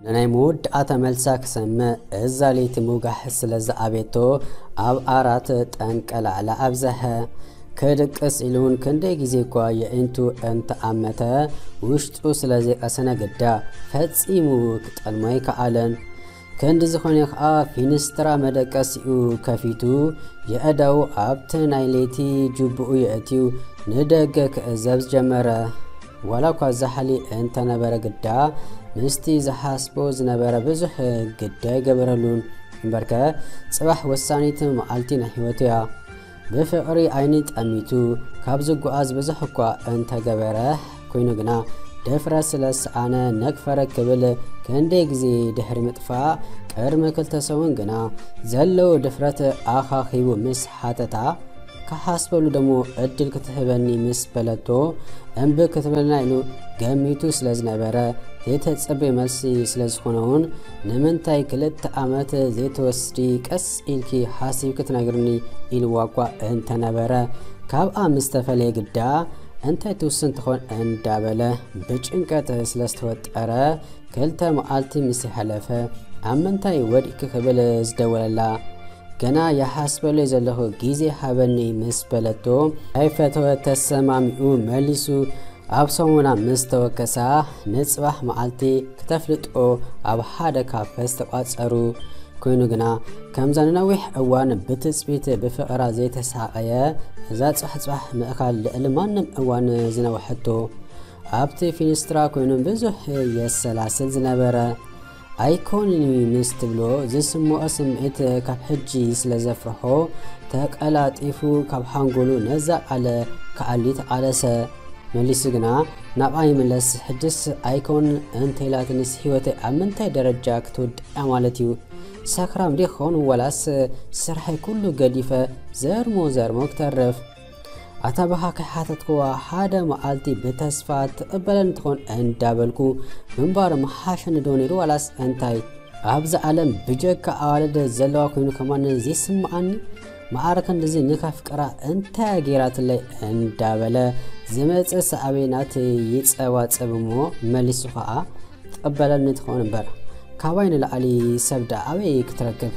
ንናይ መወዳእታ መልሳ ክሰምዕ እዛ ለይቲ ምውጋሕ ስለ ዝኣበየቶ ኣብ ዓራት ጠንቀላዕላ ኣብዘሐ። ክድቅስ ኢሉ እውን ክንደይ ግዜ እኳ የዒንቱ እንተኣመተ ውሽጡ ስለ ዘይቀሰነ ግዳ ፈጺሙ ክጠልሞ ኣይከኣለን። ክንዲ ዝኾነ ከኣ ፊንስትራ መደቀሲኡ ከፊቱ የእዳዉ ኣብቲ ናይ ለይቲ ጅቡኡ የእትዩ ንደገ ክእዘዝ ጀመረ። ዋላ እኳ ዛሕሊ እንተነበረ ግዳ ምስቲ ዝሓስቦ ዝነበረ ብዙሕ ግዲ ኣይገበረሉን። እምበርከ ጽባሕ ወሳኒት መዓልቲ ናይ ህይወቱ እያ። ብፍቕሪ ዓይኒ ጠሚቱ ካብ ዝጓዓዝ ብዙሕ እኳ እንተገበረ ኮይኑ ግና ድፍረት ስለ ዝሰኣነ ነግፈረ ክብል ክንደይ ግዜ ድሕሪ ምጥፋእ ቅድሚ ክልተ ሰሙን ግና ዘለዎ ድፍረት ኣኻኺቡ ምስ ሓተታ ክሓስበሉ ደሞ ዕድል ክትህበኒ ምስ በለቶ እምቢ ክትብለና ኢሉ ገሚቱ ስለ ዝነበረ ዘይተጸበየ መልሲ ስለ ዝኾነ እውን ንምንታይ ክልተ ዓመት ዘይትወስዲ ቀስ ኢልኪ ሓሲብኪ ትነግርኒ ኢልዋ እኳ እንተነበረ ካብኣ ምስ ተፈለየ ግዳ እንታይ ትውስን ትኾን እንዳበለ ብጭንቀት ስለ ዝተወጠረ ክልተ መዓልቲ ምስ ይሓለፈ ኣብ ምንታይ ወዲእኪ ክብል ዝደወለላ ገና ይሓስበሉ ዘለኹ ግዜ ሃበኒ ምስ በለቶ ኣይፈተወ ተሰማሚኡ መሊሱ ኣብ ሰሙና ምስ ተወከሳ ንጽባሕ መዓልቲ ክተፍልጦ ኣብ ሓደ ካፈ ዝተቋጸሩ ኮይኑ ግና ከምዛ ንነዊሕ እዋን ብትጽቢት ብፍቕራ ዘይተሳቐየ እዛ ጽሕጽሕ ምእካል ልዕሊ ማንም እዋን ዝነውሐቶ ኣብቲ ፊንስትራ ኮይኑ ብዙሕ የሰላስል ዝነበረ ኣይኮንን እዩ ምስ ትብሎ ዝስምዖ ስምዒት ካብ ሕጂ ስለ ዘፍርሖ ተቀላጢፉ ካብ ሓንጎሉ ነዛ ቃለ ክኣሊ ተቃለሰ። መሊሱ ግና ናብኣ ይምለስ ሕጅስ ኣይኮን እንተኢላትንስ ህይወተይ ኣብ ምንታይ ደረጃ ክትውድእ እያ ማለት እዩ? ሰክራም ዲኾን ወላስ ስርሐይ ኩሉ ገዲፈ ዘርሞ ዘርሞ ክተርፍ? ኣታ ብኻ ከይሓተትክዋ ሓደ መዓልቲ ብተስፋ ትቕበለኒ ትኾን እንዳበልኩ ምንባር ምሓሸኒ ዶ ነይሩ ዋላስ እንታይ? ኣብዚ ዓለም ብጀካ ኣዋልድ ዘለዋ ኮይኑ ከማን ዘይስምዓኒ መዓረ ክንድዚ ንከፍቅራ እንታይ ገይራትለይ እንዳበለ ዝመፀ ሰኣበይ ናተይ ይፀባፀብ እሞ መሊሱ ከዓ ትቕበለኒ ትኸውን እምበር ካባይ ንላዕሊ ሰብ ደኣ ኣበይ ክትረክብ?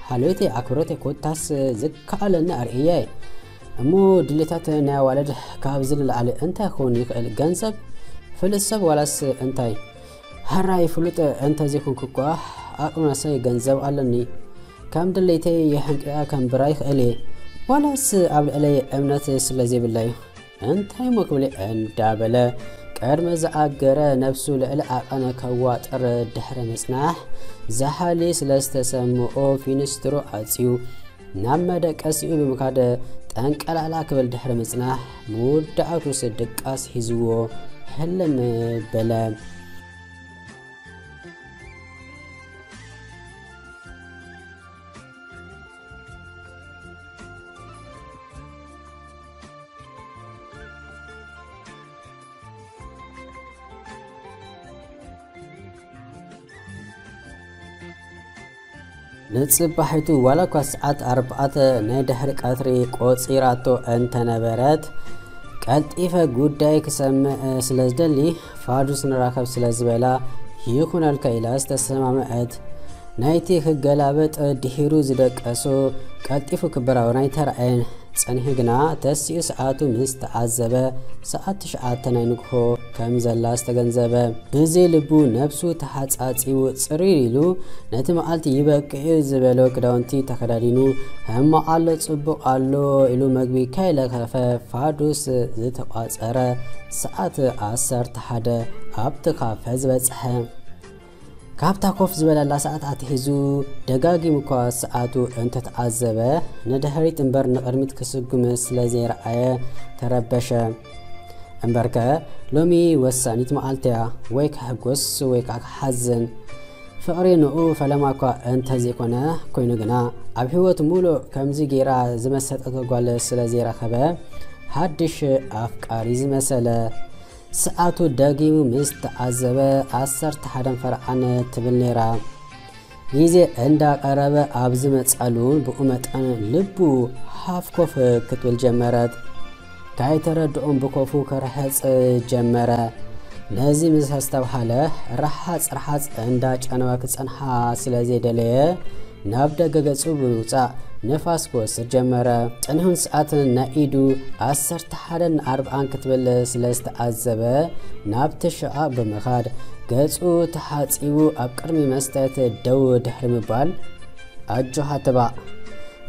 ሓልዮተይ ኣክብሮተይ ኮታስ ዝከኣለኒ ኣርእየ እሞ ድሌታት ናይ ኣዋልድ ካብዚ ንላዕሊ እንታይ ክኸውን ይኽእል? ገንዘብ? ፍሉጥ ሰብ ዋላስ እንታይ? ሕራይ ፍሉጥ እንተዘይኮንኩ እኳ ኣቅምናሰይ ገንዘብ ኣለኒ። ከም ድሌተይ የሕንቂኣ ከንብራ ይኽእል እየ። ዋላስ ኣብ ልዕለይ እምነት ስለ ዘይብላ እዩ። እንታይ እሞ ክብል እንዳበለ ቅድሚ ዝኣገረ ነብሱ ልዕሊ ዓቐን ከዋጥር ድሕሪ ምጽናሕ ዛሓሊ ስለ ዝተሰምኦ ፊንስትሩ ዓጽዩ ናብ መደቀሲኡ ብምኻድ ጠንቀላዕላ ክብል ድሕሪ ምጽናሕ መወዳእቱስ ድቃስ ሒዝዎ ህልም በለ። ንጽባሒቱ ዋላ እኳ ሰዓት ኣርባዕተ ናይ ድሕሪ ቀትሪ ቆጺራቶ እንተነበረት፣ ቀልጢፈ ጉዳይ ክሰምዕ ስለ ዝደሊ ፋዱስ ንራኸብ ስለ ዝበላ ይኹነልካ ኢላ ዝተሰማምዐት። ናይቲ ክገላበጥ ድሒሩ ዝደቀሶ ቀልጢፉ ክበራበሮ ኣይተራእየን። ጸኒሑ ግና ተሲኡ ሰዓቱ ምስ ተዓዘበ፣ ሰዓት ትሽዓተ ናይ ንግሆ ከም ዘላ ዝተገንዘበ። ብዘይ ልቡ ነብሱ ተሓጻጺቡ ጽሪር ኢሉ፣ ነቲ መዓልቲ ይበቅዕ እዩ ዝበሎ ክዳውንቲ ተኸዳዲኑ፣ ህማቕ ኣሎ ጽቡቕ ኣሎ ኢሉ መግቢ ከይለኸፈ ፋዱስ ዝተቋጸረ ሰዓት ዓሰርተ ሓደ ኣብቲ ካፈ ዝበጽሐ። ካብታ ኮፍ ዝበለላ ሰዓት ኣትሒዙ ደጋጊሙ እኳ ሰዓቱ እንተተዓዘበ፣ ንድሕሪት እምበር ንቕድሚት ክስጉም ስለ ዘይረኣየ ተረበሸ። እምበርከ ሎሚ ወሳኒት መዓልቲ እያ፣ ወይ ክሕጎስ ወይ ከዓ ክሓዝን። ፍቕሪ ንኡ ፈለማ እኳ እንተዘይኮነ፣ ኮይኑ ግና ኣብ ህይወቱ ሙሉእ ከምዚ ገይራ ዝመሰጠቶ ጓል ስለ ዘይረኸበ፣ ሓድሽ ኣፍቃሪ ዝመሰለ። ሰዓቱ ደጊሙ ምስ ተዓዘበ፣ ዓሰርተ ሓደን ፈርዓን ትብል ነይራ። ግዜ እንዳቐረበ ኣብ ዝመጻሉ እውን ብኡ መጠን ልቡ ሃፍ ኮፍ ክትብል ጀመረት። ካይተረድኦም ብኮፉ ክርሕጽ ጀመረ። ነዚ ምስ ኣስተብሃለ፣ ርሓጽ ርሓጽ እንዳ ጨነወ ክጸንሓ ስለ ዘይደለየ፣ ናብ ደገ ገጹ ብምውጻእ ንፋስ ክወስድ ጀመረ። ጽንሑን ሰዓትን ናይ ኢዱ ዓሰርተ ሓደን ኣርብዓን ክትብል ስለ ዝተኣዘበ፣ ናብቲ ሸቓቕ ብምኻድ፣ ገጹ ተሓጺቡ ኣብ ቅድሚ መስትያት ደው ድሕሪ ምባል፣ ኣጆኻ ትባዕ።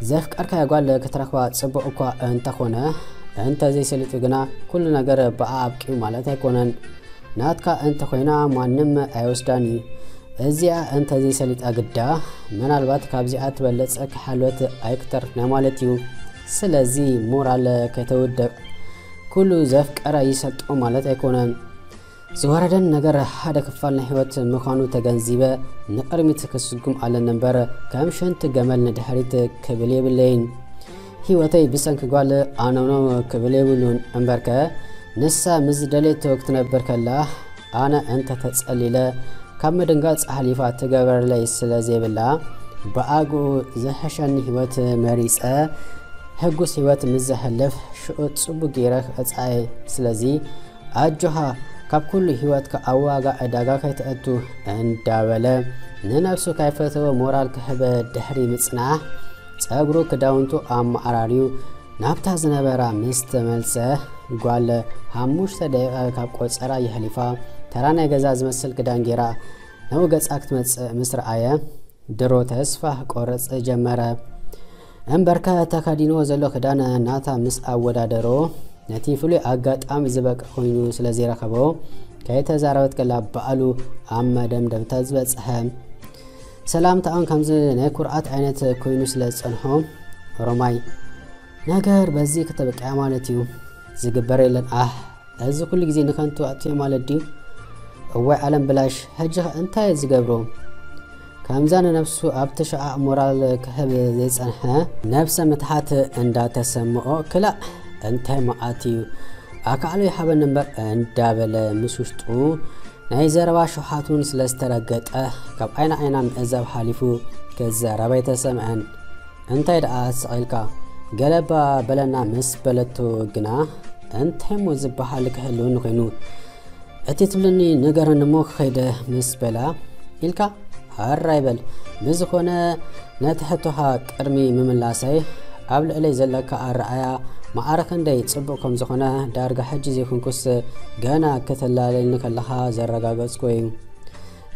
ዘፍቀርካያ ጓል ክትረኽባ ጽቡቕ እኳ እንተኾነ፣ እንተዘይሰሊጡ ግና ኩሉ ነገር ብኣ ኣብቂኡ ማለት ኣይኮነን። ናትካ እንተኾይና ማንም ኣይወስዳን እዩ። እዚኣ እንተዘይሰሊጣ ግዳ፣ ምናልባት ካብዚኣ ትበልጽ ክሓልወት ኣይክተርፍን ማለት እዩ። ስለዚ ሞራል ከተውድቕ፣ ኩሉ ዘፍቀረ ይሰልጦ ማለት ኣይኮነን። ዝወረደን ነገር ሓደ ክፋል ናይ ህይወት ምዃኑ ተገንዚበ፣ ንቕድሚት ክስጉም ኣለኒ እምበር፣ ከም ሸንቲ ገመል ንድሕሪት ክብል የብለይን። ህይወተይ ብሰንኪ ጓል ኣነውነው ክብል የብሉን። እምበርከ፣ ንሳ ምስ ደልየቶ ክትነብር ከላ፣ ኣነ እንተ ተጸሊለ፣ ካብ ምድንጋጽ ሓሊፋ ትገበረለይ ስለ ዘይብላ፣ ብኣግኡ ዝሕሸኒ ህይወት መሪጸ፣ ህጉስ ህይወት ምስ ዘሕልፍ፣ ሽዑ ጽቡቕ ገይረ ክቐጽዓ እየ። ስለዚ፣ ኣጆኻ፣ ካብ ኩሉ ህይወትካ ኣብ ዋጋ ዕዳጋ ከይትእቱ እንዳበለ፣ ንነብሱ ካይፈተወ ሞራል ክህበ ድሕሪ ምጽናሕ፣ ጸጉሩ ክዳውንቱ ኣመዓራርዩ ናብታ ዝነበራ ምስ ተመልሰ፣ ጓል ሓሙሽተ ደቂቐ ካብ ቆጸራ የሕሊፋ፣ ተራ ናይ ገዛ ዝመስል ክዳን ገይራ ናብ ገጻ ክትመጽእ ምስ ረኣየ፣ ድሮ ተስፋ ክቆርጽ ጀመረ። እምበርከ፣ ተኸዲንዎ ዘሎ ክዳን ናታ ምስ ኣወዳደሮ፣ ነቲ ፍሉይ ኣጋጣሚ ዝበቅዕ ኮይኑ ስለ ዘይረኸቦ፣ ከይተዛረበት ከላ ባዕሉ ኣብ መደምደምታ ዝበጽሐ። ሰላምታኦም ከምዚ ናይ ኩርዓት ዓይነት ኮይኑ ስለ ዝጸንሖ፣ ሮማይ፣ ነገር በዚ ከተብቅያ ማለት እዩ። ዝግበር የለን። ኣህ፣ እዚ ኩሉ ግዜ ንኸንቱ ኣጥፍዮ ማለት ድዩ? እዋይ ዓለም ብላሽ፣ ሕጂ ኸ እንታይ እዩ ዝገብሮ? ከምዛ ንነብሱ ኣብቲ ሸቓቕ ሞራል ክህብ ዘይጸንሐ፣ ነብሰ ምትሓት እንዳተሰምኦ፣ ክላእ እንታይ መዓት እዩ፣ ኣካዕሎ ይሃበኒ እምበር እንዳበለ ምስ ውሽጡ ናይ ዘረባ ሸውሃቱን ስለ ዝተረገጠ፣ ካብ ዓይና ዓይና ምዕዛብ ሓሊፉ ክዛረብ ኣይተሰምዐን። እንታይ ደኣ ስቕ ኢልካ? ገለባ በለና ምስ በለቶ ግና፣ እንታይ እሞ ዝበሃል ክህልወኒ ኮይኑ? እቲ ትብልኒ ንገረኒ እሞ ክኸይደ ምስ በላ፣ ኢልካ ሃራ ይበል። ብዝኾነ፣ ነቲ ሕቶኻ ቅድሚ ምምላሰይ፣ ኣብ ልዕለይ ዘለካ ኣረኣያ ማዕረ ክንደይ ጽቡቕ ከም ዝኾነ ዳርጋ ሕጂ ዘይኮንኩስ፣ ገና ከተላለልኒ ከለኻ ዘረጋገጽኩ እዩ።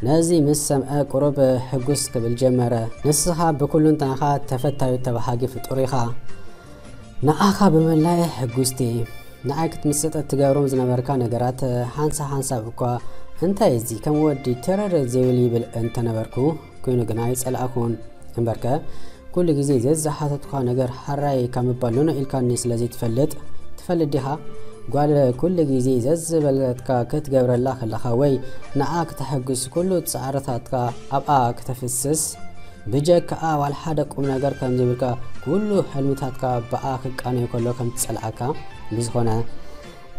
ነዚ ምስ ሰምዐ ቁሩብ ሕጉስ ክብል ጀመረ። ንስኻ ብኩሉንትናኻ ተፈታዊ ተባሃጊ ፍጡር ኢኻ። ንዓኻ ብምልላይ ሕጉስቲ። ንዓይ ክትምስጥ እትገብሮም ዝነበርካ ነገራት ሓንሳብ ሓንሳብ እኳ፣ እንታይ እዚ ከም ወዲ ተረር ዘይብል ይብል እንተነበርኩ፣ ኮይኑ ግና ኣይጸላእኩን። እምበርከ፣ ኩሉ ግዜ ዘዝሓተትኳ ነገር ሓራይ ካብ ምባል ኖኖ ኢልካኒ ስለ ዘይትፈልጥ፣ ትፈልጥ ዲኻ? ጓል ኩሉ ግዜ ዘዝበለትካ ክትገብረላ ከለኻ ወይ ንዓ ክተሐግስ ኩሉ ጻዕርታትካ ኣብኣ ክተፍስስ፣ ብጀካኣ ዋላ ሓደ ቁም ነገር ከም ዘይብልካ፣ ኩሉ ሕልምታትካ ብኣ ክቃነዮ ከሎ ከም ትጸልኣካ። ብዝኾነ፣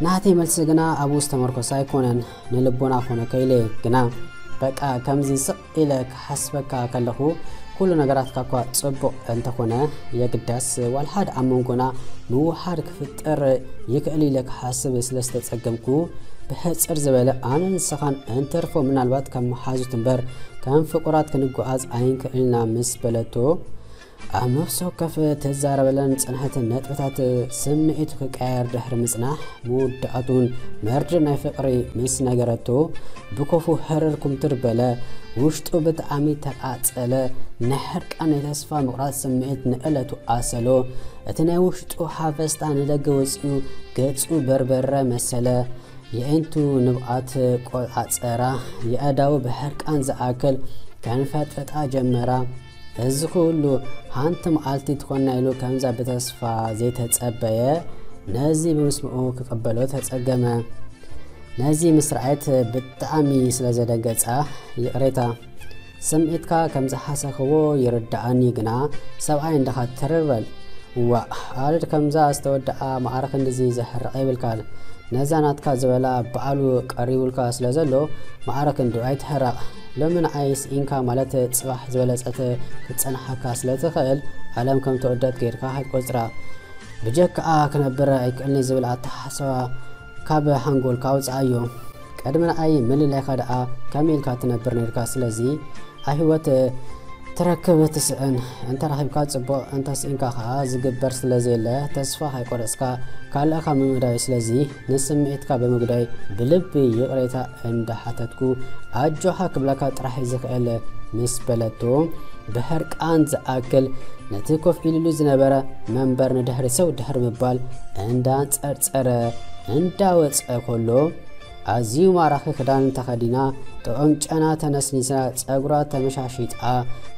ናተይ መልሲ ግና ኣብኡ ዝተመርኮሰ ኣይኮነን። ንልቦና ኮነ ከይለ ግና፣ በቃ ከምዚ ስቕ ኢለ ክሓስበካ ከለኹ፣ ኩሉ ነገራትካ እኳ ጽቡቕ እንተኾነ፣ የግዳስ ዋላ ሓደ ኣብ መንጎና ምውሓድ ክፍጠር ይኽእል ኢለ ክሓስብ ስለ ዝተጸገምኩ፣ ብሕጽር ዝበለ ኣነ ንስኻን እንትርፎ ምናልባት ከም መሓዙት እምበር ከም ፍቑራት ክንጓዓዝ ኣይንክእልን ኢና ምስ በለቶ፣ ኣብ ነፍሲ ወከፍ ትዛረበለን ዝጸንሐት ነጥብታት ስምዒቱ ክቀያየር ድሕሪ ምጽናሕ፣ መወዳእቱን መርድእ ናይ ፍቕሪ ምስ ነገረቶ፣ ብኮፉ ህርር ኩምትር በለ። ውሽጡ ብጣዕሚ ተቓጸለ። ናይ ሕርቃን ናይ ተስፋ ምቑራጽ ስምዒት ንዕለቱ ኣሰሎ። እቲ ናይ ውሽጡ ሓፈስታ ንደገ ወጺኡ ገጹ በርበረ መሰለ። የዒንቱ ንብዓት ቆጻጸራ። የኣእዳዉ ብሕርቃን ዝኣክል ከንፈጥፍጣ ጀመራ። እዚ ኩሉ ሓንቲ መዓልቲ ትኾና ኢሉ ከምዛ ብተስፋ ዘይተጸበየ ነዚ ብምስምዑ ክቕበሎ ተጸገመ። ነዚ ምስ ረኣየት ብጣዕሚ ስለ ዘደንገጻ፣ ይቕሬታ፣ ስምዒትካ ከም ዝሓሰኽዎ ይርድኣኒ፣ ግና ሰብኣይ እንዲኻ ትርር በል። ዋእ፣ ኣረድ ከምዛ ዝተወድኣ ማዕረ ክንድዚ ዘሕርቕ የብልካን። ነዛ ናትካ ዝበላ በዓሉ ቀሪቡልካ ስለ ዘሎ፣ ማዕረ ክንድኡ ኣይትሕረቕ። ሎሚ ንዓይ ስኢንካ ማለት ጽባሕ ዝበለጸት ክትጸንሓካ ስለ ትኽእል፣ ዓለም ከም ተወደት ጌርካ ኣይትቆጽራ። ብጀካኣ ክነብር ኣይክእልን ዝብል ኣተሓሳስባ ካብ ሓንጎልካ ኣውጽኣዮ። ቅድሚ ንኣይ ምልላይካ ደኣ ከመይ ኢልካ ትነብር ነርካ? ስለዚ ኣብ ህይወት ትረክብ ትስእን፣ እንተ ረኺብካ ጽቡቕ፣ እንተ ስኢንካ ከኣ ዝግበር ስለ ዘየለ ተስፋ ከይቆረጽካ ካልእኻ ምምዳዩ። ስለዚ ንስምዒትካ ብምጉዳይ ብልቢ ይቕሬታ እንዳሓተትኩ ኣጆኻ ክብለካ ጥራሕ ዝኽእል ምስ በለቶ፣ ብሕርቃን ዝኣክል ነቲ ኮፍ ኢሉሉ ዝነበረ መንበር ንድሕሪ ሰው ድሕሪ ምባል እንዳንጸርጸረ እንዳወጸ ከሎ፣ ኣዝዩ ማራኺ ክዳን ተኸዲና፣ ጥዑም ጨና ተነስኒሳ፣ ጸጉራ ተመሻሺጣ፣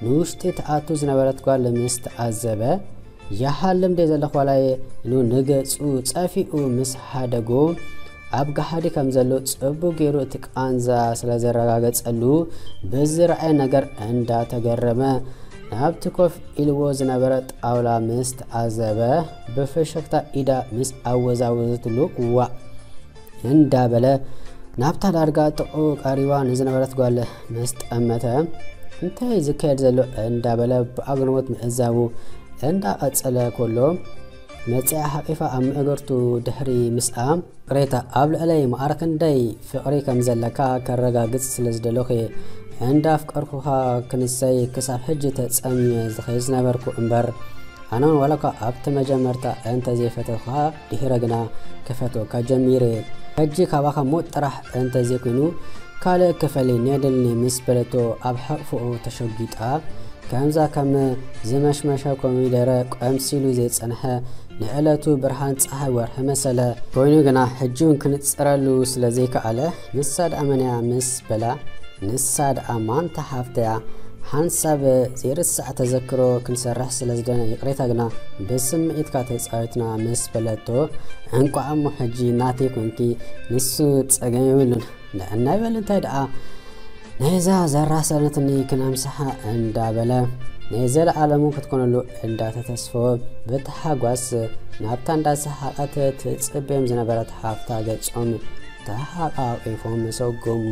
ንውሽጢ ትኣቱ ዝነበረት ጓል ምስ ተኣዘበ፣ "ይሃልም ደይ ዘለኹ ዋላየ?" ኢሉ ንገጹ ጸፊኡ ምስ ሓደጎ፣ ኣብ ገሃዲ ከም ዘሎ ጽቡቕ ገይሩ እቲ ቃንዛ ስለ ዘረጋገጸሉ፣ ብዝረኣየ ነገር እንዳተገረመ፣ ናብቲ ኮፍ ኢልዎ ዝነበረ ጣውላ ምስ ተኣዘበ፣ ብፍሽኽታ ኢዳ ምስ ኣወዛወዘትሉ፣ "ዋእ!" እንዳበለ ናብታ ዳርጋ ጥቕኡ ቀሪባ ንዝነበረት ጓል ምስ ጠመተ፣ "እንታይ ዝካየድ ዘሎ?" እንዳበለ ብኣግርሞት ምእዛቡ እንዳቐጸለ ከሎ፣ መጺኣ ሓቂፋ ኣብ ምእግርቱ ድሕሪ ምስኣ፣ "ቅሬታ ኣብ ልዕለይ ማዕረ ክንደይ ፍቕሪ ከም ዘለካ ከረጋግጽ ስለ ዝደለኹ እየ። እንዳፍቀርኩኻ ክንሰይ ክሳብ ሕጂ ተጸሚመ ዝኸይድ ዝነበርኩ እምበር፣ ኣነ እውን ዋላ እኳ ኣብቲ መጀመርታ እንተ ዘይፈተኹኻ፣ ድሒረ ግና ክፈትወካ ጀሚረ። ሕጂ ካባኻ ሞት ጥራሕ እንተ ዘይኮይኑ፣ ካልእ ክፈልየኒ የድልኒ" ምስ በለቶ፣ ኣብ ሕቕፍኡ ተሸጒጣ፣ ከምዛ ከም ዝመሽመሸ ኮሚደረ ቀምሲሉ ዘይጸንሐ፣ ንዕለቱ ብርሃን ጸሓይ ወርሒ መሰለ። ኮይኑ ግና ሕጂ እውን ክንጽረሉ ስለ ዘይከኣለ፣ "ንሳ ደኣ መን እያ?" ምስ በላ፣ "ንሳ ደኣ ማንታ ሓፍተያ፣ ሓንሳብ ዘይርሳዕ ተዘክሮ ክንሰርሕ ስለ ዝደነ፣ ይቕሬታ ግና ብስምዒትካ ተጻዊትና" ምስ በለቶ፣ "እንቋዕ እሞ ሕጂ ናተይ ኮንኪ፣ ንሱ ጸገም የብሉን። ንዕናይ በል እንታይ ደኣ ናይዛ ዘራሰነትኒ ክነምስሓ" እንዳበለ፣ ናይ ዘለኣለሙ ክትኮነሉ እንዳተተስፈወ፣ ብታሓጓስ ናብታ እንዳሰሓቐት ትጽበዮም ዝነበረት ሓፍታ ገጾም ተሓቓቒፎም ሰጎሙ።